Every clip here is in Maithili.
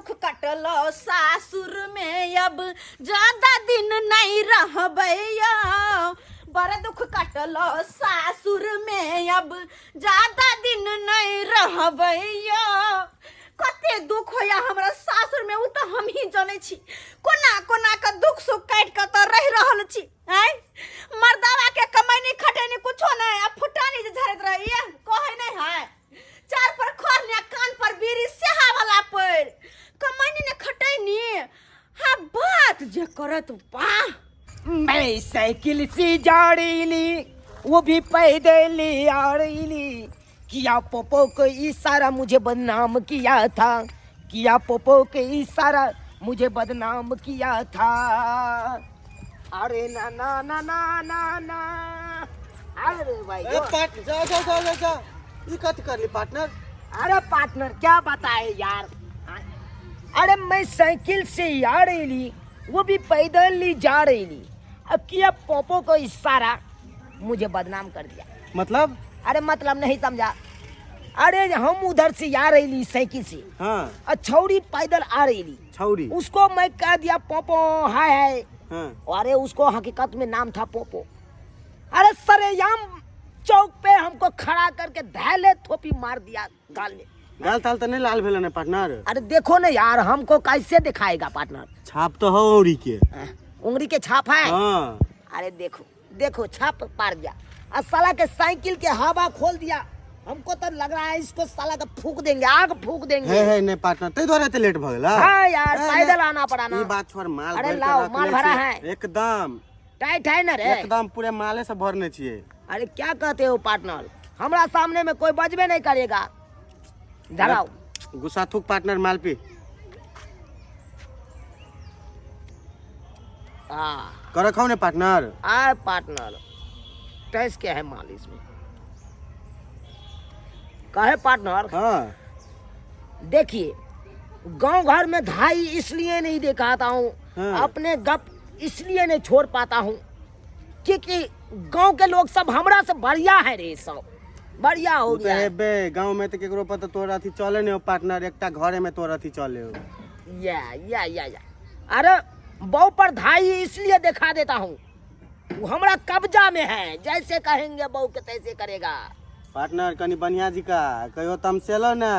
दुख कटलो सासुर में, अब ज्यादा दिन नहीं रहबै यौ। बड़ दुख कटलो सासुर में, अब ज्यादा दिन नहीं रहबै यौ। कते दुख होइया हमरा सासुर में उ तऽ हमही जनै छी। कोना कोना के दुख सुख काटि कऽ तऽ रहि रहल छी। आँय, मर्दावा के कमैनी खटैनी कुछो नहीं, आ फुटानी जे झरैत रहैया, कहै नहीं है चार पर खर ने कान पर बीड़ी सेहा वाला पैर कमैनी ने खटैनी। हाँ बात जे करत वाह। मैं साइकिल से जा रही, वो भी पैदल आ रही, किया पोपो को इशारा मुझे बदनाम किया था, किया पोपो के इशारा मुझे बदनाम किया था। अरे ना ना ना ना ना ना, अरे भाई। ए पार्ट जा जा जा जा जा, ई कथी करली पार्टनर? अरे पार्टनर, क्या बताए यार। अरे मैं साइकिल से आ रही, वो भी पैदल ही जा रही, अब किया पोपो को इशारा मुझे बदनाम कर दिया। मतलब? अरे मतलब नहीं समझा। अरे हम उधर से आ रही साइकिल से और छौरी पैदल आ रही। छौरी। उसको मैं कह दिया पोपो हाय हाय। अरे उसको हकीकत में नाम था पोपो। अरे सरेआम चौक पे हमको खड़ा करके धैले थोपी मार दिया गाल में। गाल ताल तो नहीं लाल भेल ने पार्टनर? अरे देखो ना यार, हमको कैसे दिखाएगा पार्टनर। छाप तो हो उंगली के। हाँ, उंगली के छाप है। अरे देखो देखो, छाप पार गया और साला के साइकिल के हवा खोल दिया। हमको तो लग रहा है इसको साला का फूक देंगे, आग फूक देंगे। हे नहीं पार्टनर, तै दुआरे एते लेट भ गेला। हाँ यार, हे, पैदल नहीं। आना पड़ा ना। ई बात छोड़, माल अरे भर के लाओ, रखने माल भरा छियै। है। एकदम टाइट है ना रे? एकदम पूरे माले से भरने छियै। अरे क्या कहते हो पार्टनर, हमरा सामने में कोई बजबे नहीं करेगा। धराओ। गुस्सा थूक पार्टनर, माल पी। हाँ। कर खाओ ने पार्टनर। आ पार्टनर, टैस के है माल इसमें। कहे पार्टनर। देखिए, गांव घर में धाई इसलिए नहीं दिखाता हूँ, अपने गप इसलिए नहीं छोड़ पाता हूँ क्योंकि गांव के लोग सब हमरा से बढ़िया है रे, सब बढ़िया हो उ तऽ गया है। हेबे, गांव में तऽ केकरो पर तऽ तोर अथी चले नहीं हो पार्टनर, एकटा घरे में तोर अथी चले हो। या या या या, अरे बहु पर धाई इसलिए दिखा देता हूँ, वो हमरा कब्जा में है, जैसे कहेंगे बहू के तैसे करेगा। पार्टनर कनी बढ़िया जी का कहियो तमसेलो ने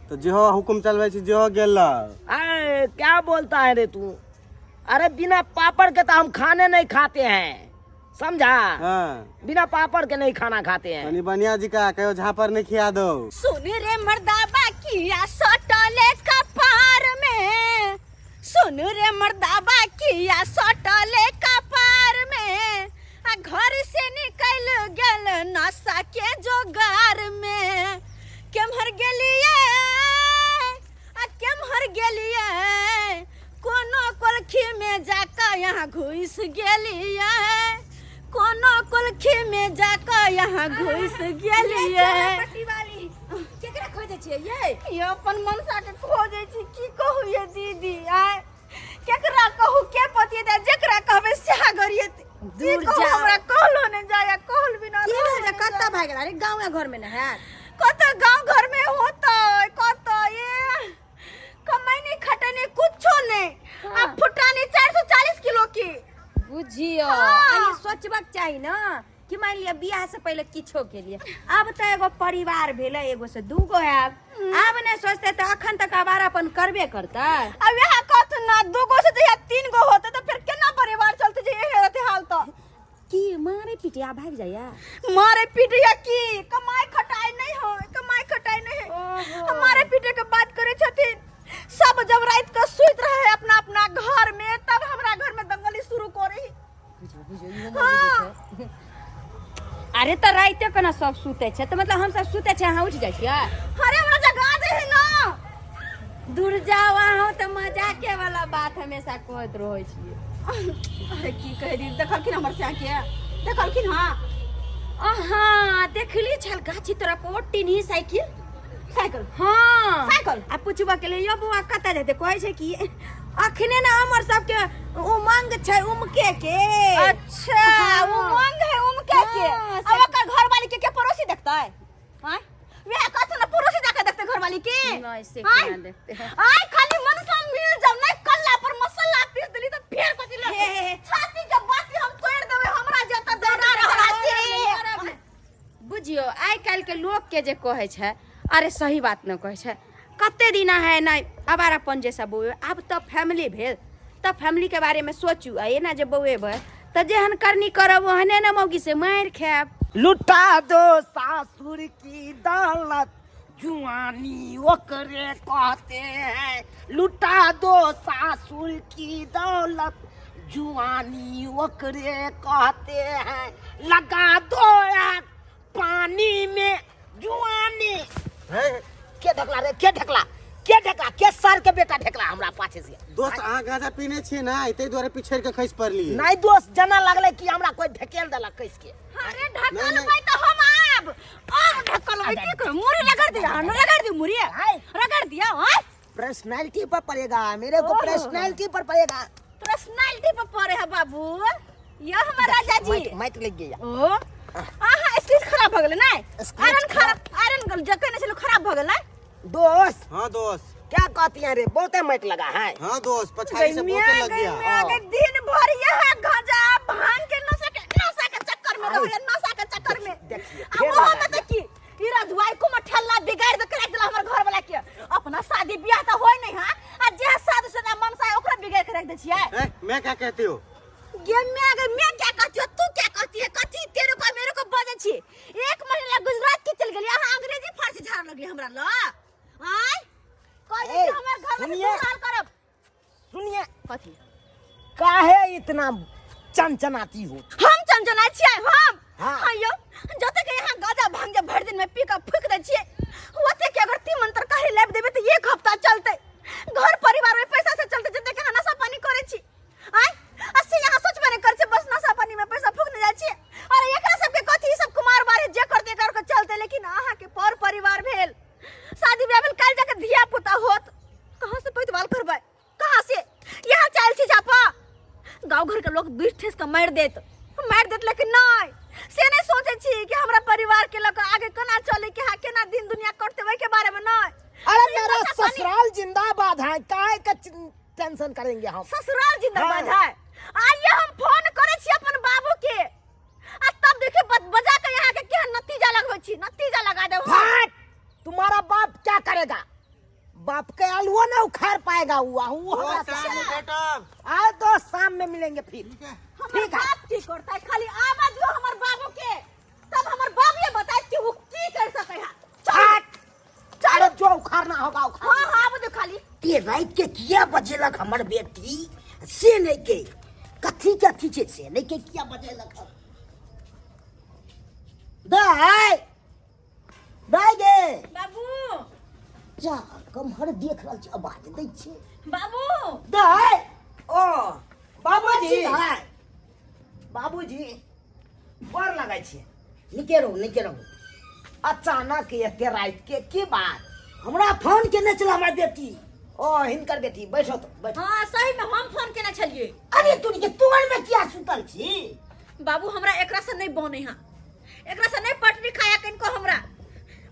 तो जेहो हुकुम चलबै छी जेहो गेल। अरे क्या बोलता है रे तू, अरे बिना पापड़ के तो हम खाने नहीं खाते हैं, समझा? बिना पापड़ के नहीं खाना खाते हैं। कनी बढ़िया जी का कहियो झापर नहीं खिया दो। सुन रे मर्दाबा किया सटले कपार में, सुन रे मर्दाबा किया सटले कपार में, आ घर से निकल गेल नशा के जोगार में। केम्हर गेलिए आ केम्हर गेलिए, कोनो कोलखी में जाकर यहाँ घुस गेलिए, कोनो कोलखी में जाकर यहाँ घुस गेलिए। पट्टी वाली केकरा खोजै छियै ये? ये अपन मनसा के खोजै छी। की कहू ये दीदी, आय केकरा कहू, के पतिएतै, जेकरा कहबै सएह गरिएतै। की दूर कहू, जाओ। हमरा कहलो नहि जाय, कहल बिना की रहलो भेल? नहि कतऽ जाय। भागि गेल? अरे गाँवे घर में ने है। कतऽ गाँव घर में होतै, कतऽ ये कमैनी खटैनी कुछो नहि, आ फुटानी 440 किलो की। बुझियो। हाँ। आ ई सोचबाक चाही ना कि मान लिअ बियाह से पहिले किछो के लिए, आब तऽ एगो परिवार भेलै, एगो से दूगो हैब, आब नहि सोचतै तऽ अखन तक आवारापन करबे करतै। अब यहाँ कहत ना, दूगो से जहिया तीन गो होते तऽ फिर केना परिवार चलते जे एहन रहते हाल तऽ। की मारे पिटिया भागि जाइया? मारे पीटिया की, कमाई खटाई नहीं हो, कमाई खटाई नहीं है। ओहो। मारे पीटे के बात करे छथिन सब, जब रात के सुत रहे है अपना अपना घर में तब हमरा घर में दंगली शुरू करे। हाँ। अरे तऽ राइते केना सब सुतै छै, तऽ मतलब हम सब सुतै छै अहाँ उठि जाइ छियै? अरे हमरा जगा दे है ना। दूर जाओ, अहाँ तऽ मजाके वाला बात हमेशा कहैत रहै छियै। अरे की कह दी, देखलखिन हमर से के देखलखिन? हाँ। अहाँ देखली छल गाछी तरफ ओ टिनही साइकिल। साइकिल? हाँ। साइकिल? आ पुछबा के लिए यो बौआ कतऽ जेतै, कहै छै कि अखने ने हमर सबके उमंग छै उमके के। अच्छा। हाँ। उमंग है उमके के। हाँ, अब ओकर घर वाली के पड़ोसी देखतै? आय वएह कहत ना, पड़ोसी जाके देखतै घर वाली के? नहीं, से आय? केना देखतै? आय खाली मनसा मिल जाओ नहीं कल्ला पर मसाला पीस देली त फेर कथी ले हे, हे, हे। छाती के बाती हम तोड़ देबै हमरा जता दौड़ा रहला से। बुझियो आइ काल्हि के लोक के जे कहै छै, अरे सही बात न कहै छै। कते दिना है नहि आवारापन जैसा बौए। आब तऽ फैमिली भेल तऽ फैमिली के बारे में सोचू, आ एना जे बौएबै तऽ जेहन करनी करब ओहने ने मौगी से मारि खायब। लुटा दो सासुर की दौलत, जुआनी ओकरे कहते हैं। लुटा दो सासुर की दौलत, जुआनी ओकरे कहते हैं। लगा दो आग पानी में जुआनी। हे। के ढकला रे? के ढकला? के ढकला? के सर के बेटा ढकला हमरा पाछे से? दोस्त, अहाँ गांजा पीने छियै ने, ताहि दुआरे पिछड़ के खसि पड़लियै। नहीं दोस्त, जना लगले कि हमरा कोई ढकेल देलक कस के। अरे ढकलबै तऽ हम आब आब ढकलबै की करू? मुरी रगड़ दिया, हम रगड़ दी मुरी। हाय। रगड़ दिया। हाय। पर्सनालिटी पर पड़ेगा मेरे को। ओहो। पर्सनालिटी पर पड़ेगा। पर्सनालिटी पर पड़े है बाबू, यह हमर राजा जी। माइक माइक लग गया। ओ आहा, स्क्रीन खराब भ गेलै नै? स्क्रीन आयरन खराब, आयरन गल जखन छल खराब भ गेलै। दोस्त। हाँ दोस्त। क्या कहती है रे? बहुते माइक लगा है। हाँ दोस्त, पछाड़ी से बहुते लग गया। गई के दिन भर यह गांजा भांग के नशा के चक्कर में रहे, नशा के चक्कर में। देखिए, आ फेर ओहो लगा में त की ई रजुआई को ठेला बिगाड़ दे के रख देला हमर घर वाला के। अपना शादी ब्याह त होय नहीं। हां, आ जे शादी से मन से ओकरा बिगाड़ के रख दे छियै। ए, मैं क्या कहती हूँ? गे मैं अगर मैं क्या कहती हूँ, तू क्या कहती है, कथी तेरे को मेरे को बजे छी? एक महीना ला गुजरात के चल गेली, अहाँ अंग्रेजी फारसी झाड़ लगली हमरा ल। आय कह दे ए, कि हमर घर में सुनिए। हाल करब। सुनिए। कथी? काहे इतना चनचनाती हो? हम चनचना छियै हम? हाँ। हाँ यौ, जते के यहाँ गाजा भांग जे भरि दिन में पी के फूक दै छियै, ओते के अगर तीमन तरकारी लाबि देबै तऽ एक हफ्ता चलतै। घर परिवार में पैसा से चलतै जते के अहाँ नशा पानी करै छी। आय आ से यहाँ सोचबे नहि करै छै, बस नशा पानी में पैसा फूकने जाइ छियै। अरे एकरा सबके कथी, ई सब कुमार बारे जे करतै कर के चलतै, लेकिन अहाँके पर परिवार भेल, शादी ब्याह भेल, काल्हि जाके धिया पुता होत, कहाँ से पैतवाल करबै, कहाँ से? यहाँ चाल छी झापा गाँव घर के लोग बीस ठेस के मारि देत, मारि देत, लेकिन नहीं से नहीं सोचे छी कि हमरा परिवार के लऽ के आगे केना चले के है, केना दिन दुनिया कटते, ओहि के बारे में नहीं। अरे मेरा नशा पानी- ससुराल जिंदाबाद है, काहे का टेंशन करेंगे हम? ससुराल जिंदाबाद हाँ। है। आइए हम फोन करे छी अपन बाबू के, आ तब देखे बजा के यहाँ के केहन नतीजा लगबै छी, नतीजा लगा देब हम। भाट, तुम्हारा बाप क्या करेगा? बाप के आलुओ ना उखाड़ पाएगा वो वो हमरा दोस्त, शाम में भेटब। आए तो शाम में मिलेंगे फिर। ठीक है। हमर ठीक है। बाप की करता है, खाली आवाज दियो हमर बाबू के, तब हमर बाबू ये बताए कि वो की कर सके है। भाट, अरे जो उखाड़ना होगा उखाड़। हाँ हाँ, आबू दो खाली। ते राति के किया बजेलक हमर बेटी से नहीं के कथी के अथी छै से नहीं के किया बजेलक हम? दाय दाय गे। बाबू। जा कमहर देख रहल छी, आवाज दै छै। बाबू। दाय। ओ बाबूजी। दाय। बाबूजी, गोर लगै छी। नीके रहू, नीके रहू। अचानक एते राति के की बात? हमरा फोन केने छल हमर बेटी। ओ हिनकर बेटी? बैठो तो, बैठो। हाँ, सही में हम फोन केने छलिए। अरे तू के तोर में किया सुतल छी? बाबू, हमरा एकरा से नहीं बने हा, एकरा से नहीं पटरी खाया किनको। हमरा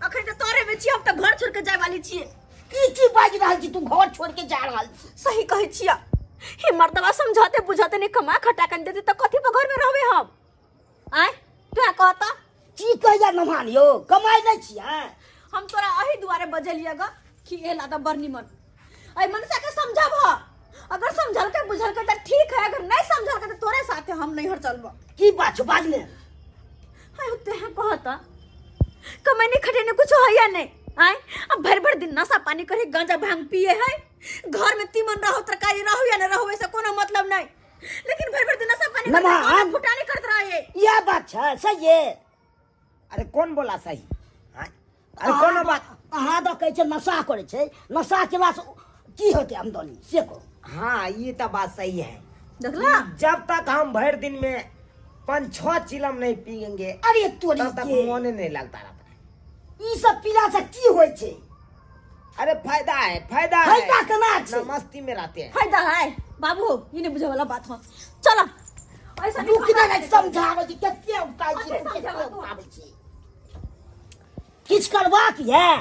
अखन तो तोरे में छी, हम तो घर छोड़ के जाय वाली छिए। की चीज बाजि रहल छी तू, घर छोड़ के जा रहल छी? सही कहै छियै, हे मर्दवा समझाते बुझाते नहीं, कमा खटा के देते तऽ कथी पर घर में रहबे हम? आय तू कहता की कहैया नमान यौ, कमाइ नहि छियै? हम तोरा अही दुआरे बजलियै ग कि ए लादा बड़ निमन अइ मनसा के समझब। अगर समझलकै बुझलकै तऽ ठीक है, अगर नहीं समझलकै तऽ तोरे साथे हम नैहर चलबो। की बात छौ, बाजने। हाय ते कहता कमैनी खटेने कुछ है या नहीं? आय अब भर भर दिन नशा पानी करे, गांजा भांग पिए है, घर में तीमन रहो तरकारी रहो या नहीं रहो ऐसा कोनो मतलब नहीं, लेकिन भर भर दिन नशा पानी करते, नमा, गांजा फुटानी करत रहे। इएह बात छै, सही है। अरे कौन बोला सही? हाँ? अरे कोनो बात। अहाँ तऽ कहै छै नशा करै छै, नशा केलासँ की होतै आमदनी से कहू। हाँ, ये तो बात सही है। देखला। जब तक हम भर दिन में पाँच छह चिलम नहीं पियेंगे अरे तोरी तब तक के मोने नहीं लगता रहता है। ई सब पीला से की होइ छै? अरे फायदा है, फायदा है। फायदा केना छै? ना मस्ती में रहते हैं। फायदा है बाबू, ये नहीं बुझे वाला बात हो, चलो ऐसा नहीं। रुक ने, नहीं समझाबै छी, कते उकाइ छी। कथी तू कते समझाबै तू? उकाबै छी? किछु करबाक यऽ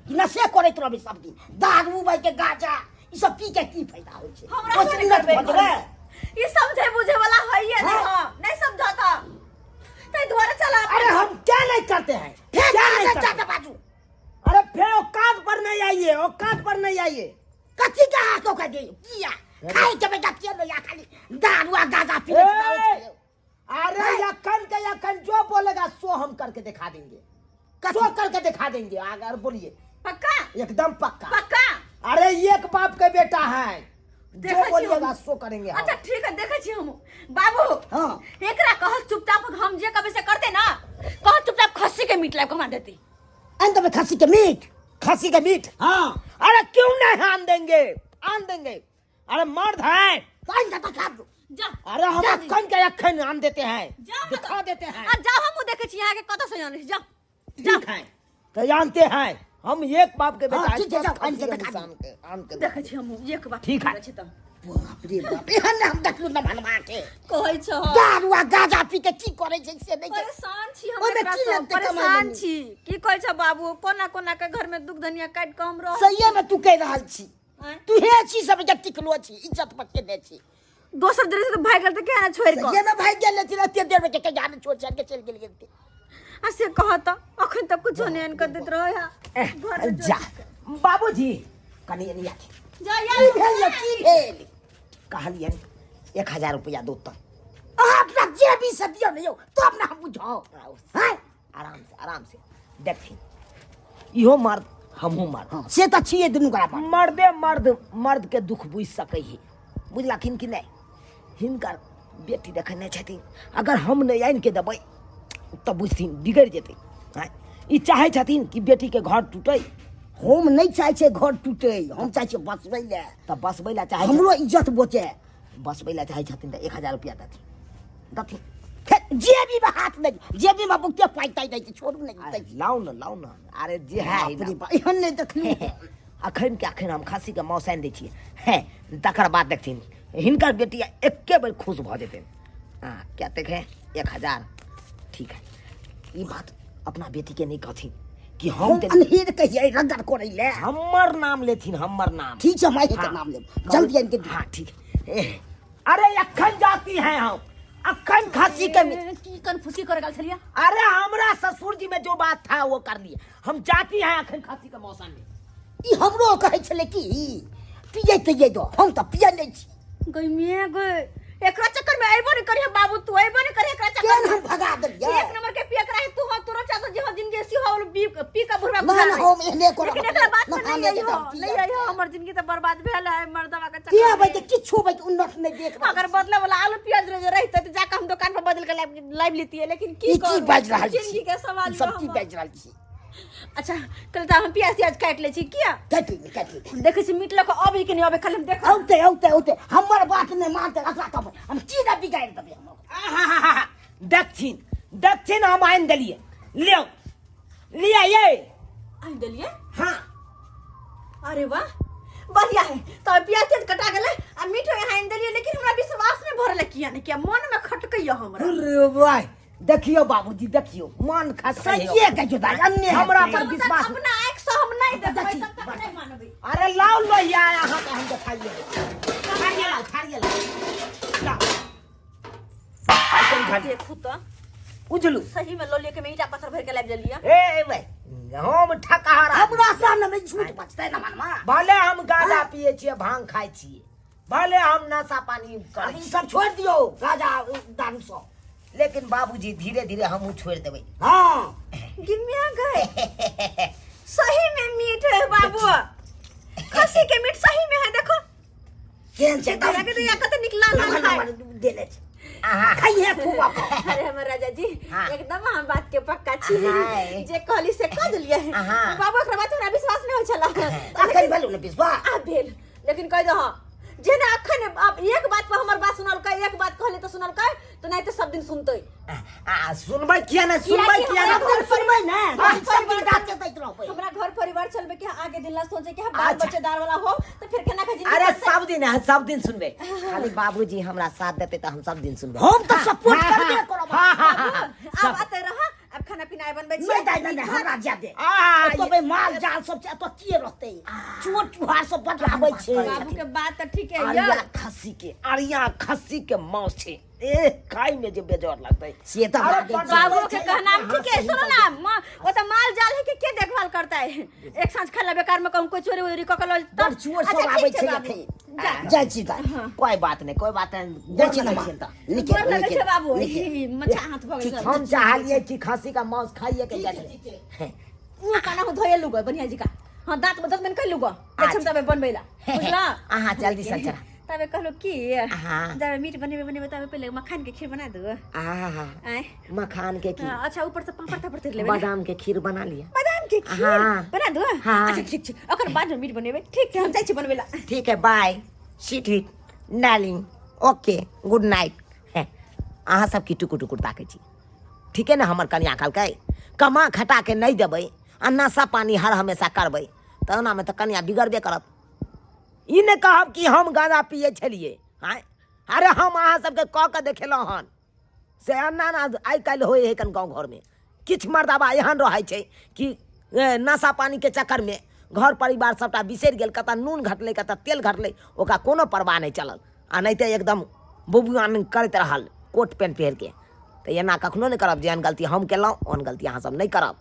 कि नशे करैत रहबै सब दिन, दारू बाइ के गाजा ई ई सब पी के की फायदा होइ छै? हमरा ओहिसँ से उन्नत करबै भऽ जेबै। ई समझे बुझे वाला है नहीं। हाँ। हाँ, नहीं समझाता तै दुआरे चला। अरे हम क्या नहीं करते हैं, फेर क्या नहीं जादा करते? जादा बाजू। अरे फिर औकात पर नहीं आइए, औकात पर नहीं आइए। कथी के हाथ ओकरा दियौ? किया खाइ के बेटा किया नहीं आ खाली दारू आ गाजा पी ए! अरे यखन के यखन जो बोलेगा सो हम करके दिखा देंगे, सो करके दिखा देंगे। अगर बोलिए। पक्का? एकदम पक्का। पक्का। अरे एक बाप के बेटा है, जो देखै छी बोलिएगा हम। सो करेंगे हम। अच्छा ठीक है, देखै छी हम बाबू। हाँ। एकरा कह चुपचाप, हम जे कभी से करते ना, कह चुपचाप खस्सी के मीट लाइब कमा देती। अंत में खस्सी के मीट? खस्सी के मीट। हाँ। अरे क्यों नहीं, आन देंगे, आन देंगे। अरे मर्द है। आन देता खा दो। जा। अरे हम अखन के अखन आन देते हैं। जा। दिखा देते हैं। आ जाओ, हम देखै छी यहाँ के कतऽ से आनै छी, जाओ। ठीक है, तो जानते हैं हम एक बाप के बेटा हाँ, हैं, ठीक है, जाओ, खस्सी आन के के दिखा मीट आन के देखै छी हम एक बात। ठीक है। छी तऽ बाप रे बाप, एहन हम देखलू न भनवा के। कहै छ। दारू आ गाजा पी के की करै छै से नहि। परेशान छी हम ओहिमे एकरा की सँ, लगतै कमाइ परेशान लेली? छी। की कहै छ बाबू, कोना कोना के घर में दुख धनिया काटि कऽ हम रह सहिए में तू कहि रहल छी। आँय? तू हे छी सब जब टिकलो छी, इज्जत बचेने छी। दोसर देर से तऽ भागि गेल तऽ किया ने छोड़ि कऽ? सहिए में भागि गेल छी, एते देर में के जाने छोड़ छाड़ के चलि गेल गेल। आ से कह तऽ अखन तक कुछो नहि आनि कऽ दैत रहै है घर में। जा बाबूजी, कनि एनी आथि। जा। की या। भेल यौ, की भेल? कहलियनि 1000 रुपया दो तऽ। अहाँ अपना जेबी से दियौ ने यौ, तब ने हम बुझाउ हैं। आराम से, आराम से देखथिन, इहो मर्द, हमहूँ मर्द। हँ, से तऽ छियै दुनू गोरा मर्द। मर्दे मर्द मर्द के दुख बुझि सकै है, बुझलखिन कि नहि? हिनकर बेटी देखने छथिन, अगर हम नहि आनि के देबै तऽ बुझथिन बिगड़ि जेतै। आँय, ई चाहै छथिन कि बेटीके घर टूटै? हम नहि चाहै छियै घर टूटै, हम चाहै छियै बसबै लए। तऽ बसबै लए चाहै? हमरो इज्जत बचे। बसबै लए चाहै छथिन तऽ 1000 रुपया देथिन, देथिन। हे, जेबीमे हाथ नहि, जेबीमे बहुते पाइ ताइ दै छै, छोड़ू नहि अरे दै छै। लाउ ने, लाउ ने। अरे जे है। बाप रे बाप, एहन नहि देखलहुँ। अखन के अखन हम खस्सीके मांस आनि दै छियै हे, तकर बाद देखथिन हिनकर बेटी एके बेर खुश भऽ जेतनि। हाँ, कतेक है? 1000, ठीक है। ई बात अपना बेटीके नहि कहथिन कि हम हम अन्हेर कहियै रगड़ करै लए। हमर नाम लेथिन, हमर नाम। ठीक छै, हम आइके हाँ। नाम लेब, जल्दी आनि के दियौ। हाँ ठीक है। अरे अखन जाती हैं हम अखन खस्सी के की कन्फ्यूज करे गेल छलियै? अरे हमरा ससुर जी में जो बात था वो कर लिए। हम जाती हैं अखन खस्सी के मौसम में। ई हमरो कहै छलै कि पियै तैयै दो, हम तऽ पियै नहि छी। गई मे गई, एकरा चक्कर में अइबो नहीं करिहे बाबू, तू अइबो नहीं करिहे एकरा चक्कर केहन में। हम भगा देलियै? एक नंबर के पिए करा है तू हो, तोरो चाचा जी हो जिंदगी सी हो पी पी का बुढ़वा ना गुजार ना रही। हम एहने करब। लेकिन एकरा बात पर ना, नहीं आई हम हो, पियब। नहीं आई हो, हमर जिंदगी तो बर्बाद भेल है मर्दवा के के चक्कर अबै में। तऽ किछो बै उन्नत नहि देख रहल अगर छी। बदले वाला आलू प्याज रहे रहते तो जाके हम दुकान पर बदल के लाइव लेती है, लेकिन की ई की करू? बाजि रहल छी? जिंदगी के सवाल ई सब यो की हमर। बाजि रहल छी? अच्छा कल तऽ हम प्याज त्याज काटि लै छी किया? काटि ले, काटि ले। देखै छी मीट लऽ कऽ अबै कि नहि अबै, खाली हम देख। औते औते औते, हमर बात नहि मानते, एकरा कहबै हम की ने बिगाड़ि देबै हम ओकरा। आहाहाहा, देखथिन, देखथिन, हम आनि देलियै, लियौ, लिअ ये। आनि देलियै? हाँ। अरे वाह, बढ़िया है। तो प्याज त्याज कटा गेलै आ मीट यहाँ आनि देलियै, लेकिन हमरा विश्वास नहि भऽ रहलै, किया नहि किया मन मे खटकैया हमरा। अरे भाई, देखियौ बाबूजी, देखियौ, मन खसकै। सहिए कहै छौ दाइ, अन्ने हमरा पर जब तक विश्वास अपना आँखि सँ हम नहि देखबै देखी, तब तक नहि मानबै। अरे लाउ लोहिया, अहाँके हम देखाइए। थारिये लाउ, थारिये लाउ, लाउ। आइटम खाली। देखू तऽ। उजलू। सही में लोलिया के में ईटा पत्थर भर के लाबि देलियै। ए भाई, हम ठकहार आदमी। हमरा सामने मे झूठ बजतै ना मनमा। भले हम गांजा पिए छियै, भांग खाइ छियै, भले हम नशा पानी करै आब ई छी, सब छोड़ि दियौ, गाजा दारू सब। लेकिन बाबूजी धीरे धीरे हमहूँ छोड़ि देबै। हँ। गिमिया गए, सही में मीट है बाबू, खस्सी के मीट सही में है, देखो। केहन छै? देखो लगे तो यहाँ कते निक लाल लाल है। देने छै, खाइहे खूब अपन। अरे हमर राजा जी। हाँ। एकदम हम बात के पक्का छी। हाँ। जे कहली से कह देलियै। हाँ। बाबू, एकरा बात हमरा विश्वास नहीं होइ छला। अखन भेलौ ने विश्वास? आ भेल, लेकिन कह दो हाँ जे ना अखन अब एक बात पर हमर बात सुनलकै, एक बात कहली तऽ सुनलकै तऽ, नहीं तऽ सब दिन सुनतै। आ सुनबै किया ने, सुनबै कियाकि किया ने? हमरा सब दिन सुनबै ने, घर सब दिन परिवार गाते दैत रहबै। हमरा घर परिवार चलबे के, आगे दिन ला सोचे के, बाल अच्छा। बच्चेदार वाला हो तो फिर केना के जिंदगी अरे कटतै? सब दिन है, सब दिन सुनबै। खाली बाबूजी हमरा साथ देते तऽ हम सब दिन सुनबै। हम तऽ सपोर्ट करबे करब। हाँ हाँ हाँ। बाबू, आब आते रहा, अब खाना पीना। पीना बनबै नहि दाइ, नहि, नहि, हमरा जाय दे। आ, ओतऽ बे माल जाल सब छै, एतऽ के रहतै? चोर चुहार सब बड आबै छै। बाबू के बात तऽ ठीके अरिया यऽ खस्सी के, अरिया खस्सी के मांस छै, ए खाय में जे बेजोर लगतै। से तऽ अरे लागै छै। बाबू के कहना ठीक है। सुनो ना माँ, वो तो माल जाल है कि के देखभाल करता है? एक सांझ खाला बेकार में कहूँ कोई चोरी वोरी कऽ के लऽ जेतै। बड़ चोर सब अच्छा, ठीक आबै छै छै बाबू। एखन। जा। जाइ छी दाइ। कोई बात नहीं, कोई बात नहीं। जाइ छी ना माँ। नीके, गोर लगै नीके, छै बाबू। नीके। ई, मच्छा हाथ भऽ गेल। हम चाहलिए कि खस्सी का मांस खाइए के जाए। उ काना हो धोए लुगो बढ़िया जी का। हाँ, दांत में दस मिनट कर लुगो देखम तबे बनबै ला, बुझला? अहाँ जल्दी से चला। तबे कहलो की हाँ। जब मीट बनेबे बनेबे तबे पहले मखान के खीर बना दो। आहा। आय। मखान के खीर। हाँ, अच्छा, ऊपर से पापड़ तापड़ तर लेबे ना? बादाम के खीर बना लिया। बादाम के खीर? हाँ। बना दो। हाँ। अच्छा, ठीक छै, ओकर बाद में मीट बनेबे। ठीक छै, हम जाइ छी बनबै ला। ठीक है, बाय सीट हिट डार्लिंग, ओके, गुड नाइट। अहाँ सब की टुकुर टुकुर ताकै छी? ठीके ने हमर कनिया कहलकै, कमा खटा के नहि देबै आ नशा पानी हर हमेशा करबै तऽ ओनामे तऽ कनिया बिगड़बे करत। ई नहि कहब कि हम गाँजा पियै छलियै। आँय, अरे हम अहाँ सबके कऽ के देखेलहुँ हन से एना ना आइ काल्हि होइ है कन। गाँव घरमे किछु मर्दाबा एहन रहै छै कि नशा पानीके चक्करमे घर परिवार सबटा बिसरि गेल। कतऽ नून घटलै, कतऽ तेल घटलै, ओकरा कोनो परवाह नहि चलल आ नहि तऽ एकदम बुबुआन करैत रहल कोट पेंट पहिरके। तऽ एना कखनो नहि करब। जेहन गलती हम केलहुँ ओहन गलती अहाँ सब नहि करब।